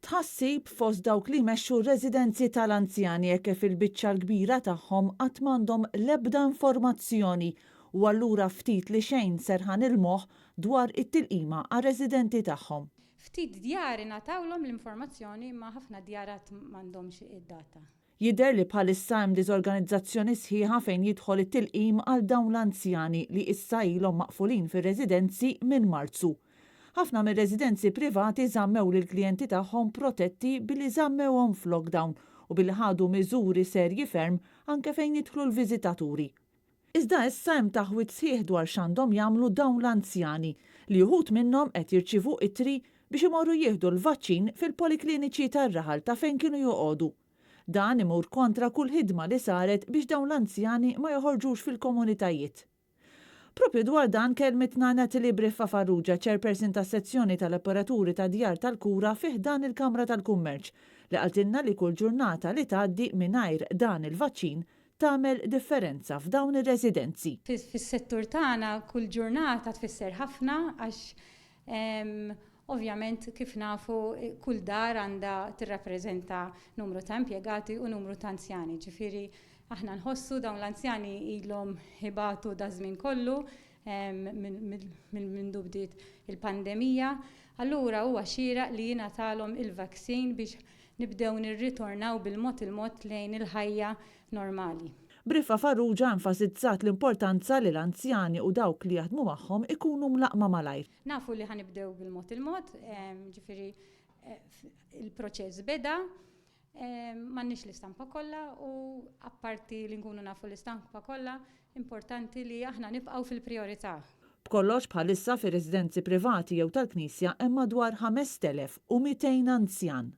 Tħassib fost dawk li jmexxu r-residenzi tal-anzjani hekk kif il-biċċa l-kbira tagħhom qatt m'għandhom l-ebda informazzjoni u allura ftit li xejn serħan il-moħħ dwar it-tilqima għar-residenti tagħhom. Ftit djar ingħatawlhom l-informazzjoni imma ħafna djar għad m'għandhomx id-data. Jidher li bħalissa hemm diżorganizzazzjoni sħiħa fejn jidħol it-tilqim għal dawn l-anzjani li issa ilhom maqfulin fir-residenzi minn Marzu. Ħafna mir-residenzi privati żammew lill-klijenti tagħhom protetti billi żammewhom f'lockdown u billi ħadu miżuri serji ferm anke fejn jidħlu l-viżitaturi. Iżda issa hemm taħwid sħiħ dwar x'għandhom jagħmlu dawn l-anzjani li uħud minnhom qed jirċievu ittri biex imorru jieħdu l-vaċċin fil-polikliniċi tar-raħal ta' fejn kienu joqogħdu. Dan imur kontra kull ħidma li saret biex dawn l-anzjani ma joħorġux fil-komunitajiet. Propju dwar dan kellmitna Natalie Briffa Farrugia, Chairperson tas-Sezzjoni tal-Operaturi ta' Djar tal-Kura fi ħdan il-Kamra tal-Kummerċ, li qaltilna li kull ġurnata li tgħaddi mingħajr dan il-vaċċin tagħmel differenza f'dawn ir-residenzi. Fis-settur tagħna kull ġurnata tfisser ħafna għax ovvjament kif nafu kull dar għandha tirrappreżenta numru ta' impjegati u numru ta' anzjani. Ġifieri aħna nħossu dawn l-anzjani ilhom ibatu daż-żmien kollu minn mindu bdiet il-pandemija. Allura huwa xieraq li jingħatalhom il-vaccine biex nibdew nirritornaw bil-mod il-mod lejn il-ħajja normali. Briffa Farrugia enfasizzat l-importanza li l-anzjani u dawk li jaħdmu magħhom ikunu mlaqqma malajr. Nafu li ħa nibdew bil-mod il-mod, ġifieri il-proċess beda, m'għandniex l-istampa kollha u apparti li nkunu nafu l-istampa kollha, importanti li aħna nibqgħu fil-prijorità. B'kollox bħalissa fir-residenzi privati jew tal-Knisja hemm madwar 5,200 anzjan.